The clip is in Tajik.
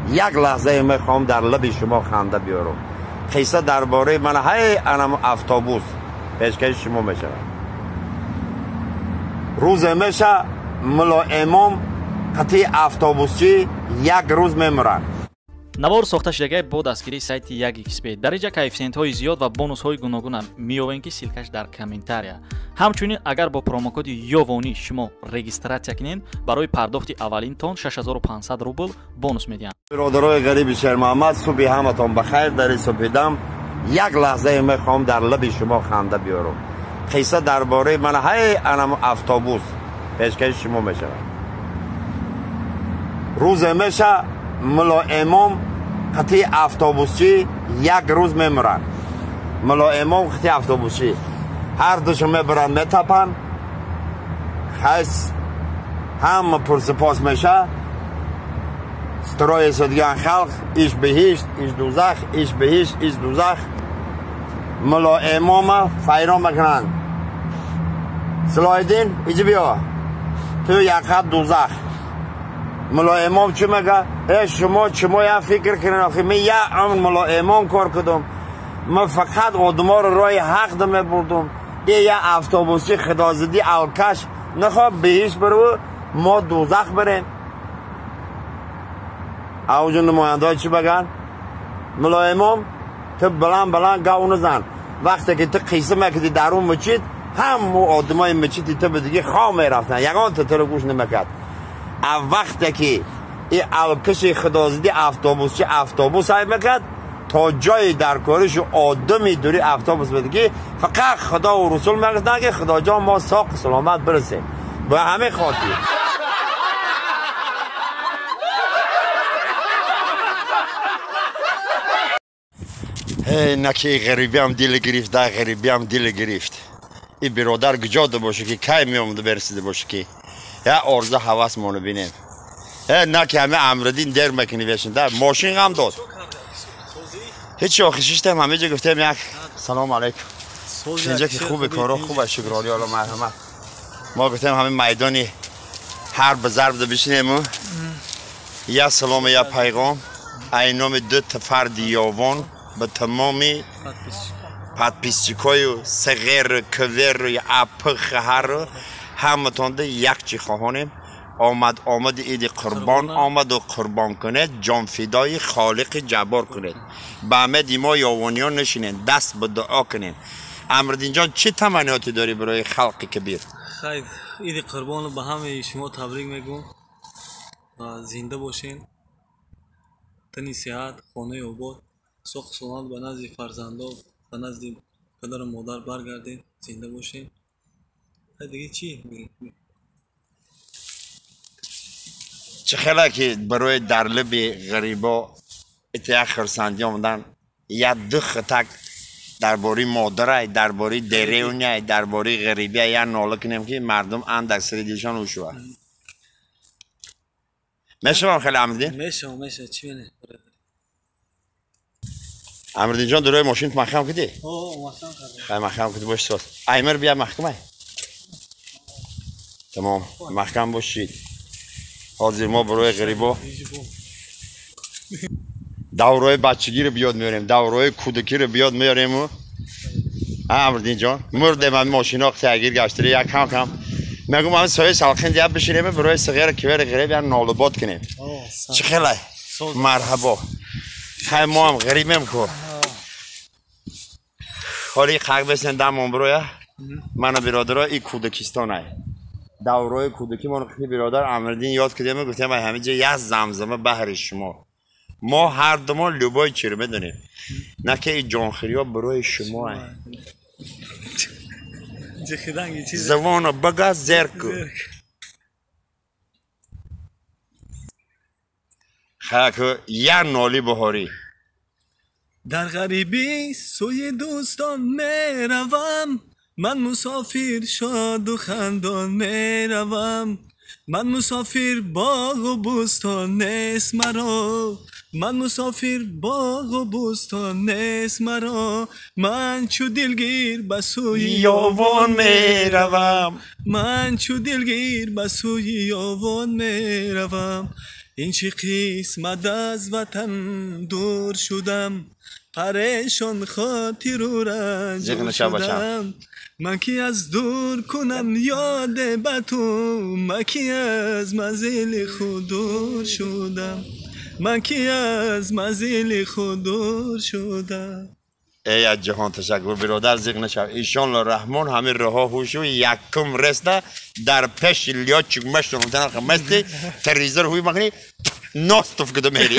Як лаҳзае мехоҳам дар лаби шумо ханда биёрам. Қисса дар бораи ман ҳай анам автобус пешкаши шумо мешавад. Рӯзе меша мулло имом қатъи автобусчӣ як рӯз мемуранд. Навор сохта шудагай бо дастгирии сайти 1xb. Дар инҷа коэффисиентҳои зиёд ва бонусҳои гуногуна меёбем, ки ссылкаш дар комментария. Ҳамчунин агар бо промокоди Ёвонӣ шумо регистратсия кунед, барои пардохти аввалинтон 6500 рубл бонус медиҳанд. Бародарои ғариби Шермуҳаммад, субҳи ҳаматон ба хайр. Дар ин субҳидам як лаҳзае мехоҳам дар лаби шумо ханда биёрам. Қисса дар бораи ман ҳай анам автобус пешкаши шумо мешавад. Рӯзе меша мулло имом қатъи автобусчӣ як рӯз мемуранд. Мулло имом қатъи автобусчӣ ҳар душо мебаранд, метапанд. Хайс ҳама пурсипос меша. Строй содиган халқ иш биҳишт, иш дузах, иш биҳишт, иш дузах. Мулло имома файрон мекунанд. Салоҳиддин, иҷи биё, ту якқат дузах. Мулло имом чӣ мега? Э, шумо чимо я фикр кунед, охи ман як умр мулло имом кор кардам, ман фақат одаморо роҳи ҳақ да мебурдум. Е як автобусчи худозидӣ алкаш нахоҳ биҳишт бару, мо дузах барем. Авҷу намояндаҳо чӣ баган? Мулло имом, ту баланд баланд гав назан. Вақте ки ту қисса мекардӣ дар он мучид, ҳаму одамои мучиди ту ба диги хом мерафтанд, ягон та туро гӯш намекард. А вақте ки и алкаши худозиди автобусчи автобус ҳай мекард, то ҷои дар кориш одами дури автобус буд, ки фақат худову расул мегуфтанд, ки худоҷон, мо соқу саломат бирасем. Ба ҳамин хотир ҳей наки ғарибиам дил гирифт, да ғарибиам дил гирифт. И биродар куҷо боша, ки кай меомада берасида боша, ки я орзу ҳавас моно бинем. Э, наки ҳаме Амриддин дер мекунӣ бешин, да мошин ғам дод. Ҳечи охи шиштем ҳамеҷа, гуфтем як салом алайкум. Инҷа ки хуби коро хуб аст, шукрони Алло, марҳамат. Мо гуфтем ҳамин майдони ҳар ба зарб да бишинему я салому я пайғом ай номи ду фарди ёвон ба тамоми подписчикою сғер кверу апх ҳару ҳаматонда як чӣ хоҳонем. Омад омади иди қурбон омаду қурбон кунед, ҷонфидои холиқи ҷаббор кунед. Ба амеди мо ёвониён нишинед, даст ба дуо кунед. Амриддинҷон, чӣ таманниёте дорӣ барои халқи кабир? Хайр, иди қурбонро ба ҳамаи шумо табрик мегӯм ва зинда бошен, тани сиҳат, хонаи обод, соқу саломат ба назди фарзандо, ба назди падару модар баргардед, зинда бошен. Дига чӣ? Чӣ хела ки барои дар лаби ғарибо ит як хурсандӣ омадан, як ду хитак дар бораи модарай, дар бораи деревняй, дар бораи ғарибия як нола кунем, ки мардум андак сари дилшон ӯ шавад. Мешавам хеле, Амриддин? Мешавам, мешавам, чӣ мене? Амриддинҷон, дурои мошин маҳкам кардӣ? Маҳкам кардам. Хай, маҳкам кардӣ, бош соз. Аймир, бия маҳкамай. Тамом, маҳкам бошид. Ҳозир мо барои ғарибо давраи бачагиро биёд меорем, давраи кӯдакиро биёд меорему. Амриддинҷон, мурдем, ҳами мошино тагир гаштири як кам кам мегум, ҳами сояи салқин дия бишинем, барои сағир кивери ғариб як нолубод кунем. Чӣ хелай? Марҳабо. Хай, мо ҳам ғарибем ку. Ҳоли қақ бесен дамон бироя. Мана биродаро, и кӯдакистонай. Давраи кӯдакӣ моро хи биродар Амриддин ёд кардем, гуфтем ай ҳамиҷа як замзама баҳри шумо. Мо ҳар думо любой чиро медонем. На ки и ҷонхириё барои шумо ай. Завона бага зер ку. Хаяку як ноли баҳорӣ. Дар ғарибӣ сӯи дӯстон меравам, ман мусофир шоду хандон меравам. Ман мусофир, боғу бӯстон нест маро, ман мусофир, боғу бӯстон нест маро. Ман чу дилгир ба сӯи ёвон меравам, ман чу дилгир ба сӯи ёвон меравам. Ин чӣ қисмат, аз ватан дур шудам, парешон хотиру ранҷур шудам. Ман ки аз дур кунам ёде ба ту, ман ки аз манзили худ дур шудам, ман ки аз манзили худ дур шудам. Эй, аз ҷаҳон ташаккур, биродар, зиқ нашав. Иншоалло Раҳмон, ҳамин роҳо ҳушу якум реста дар пеши лётчик мешунам, мести телевизор ҳуй махни ностуф куда мери.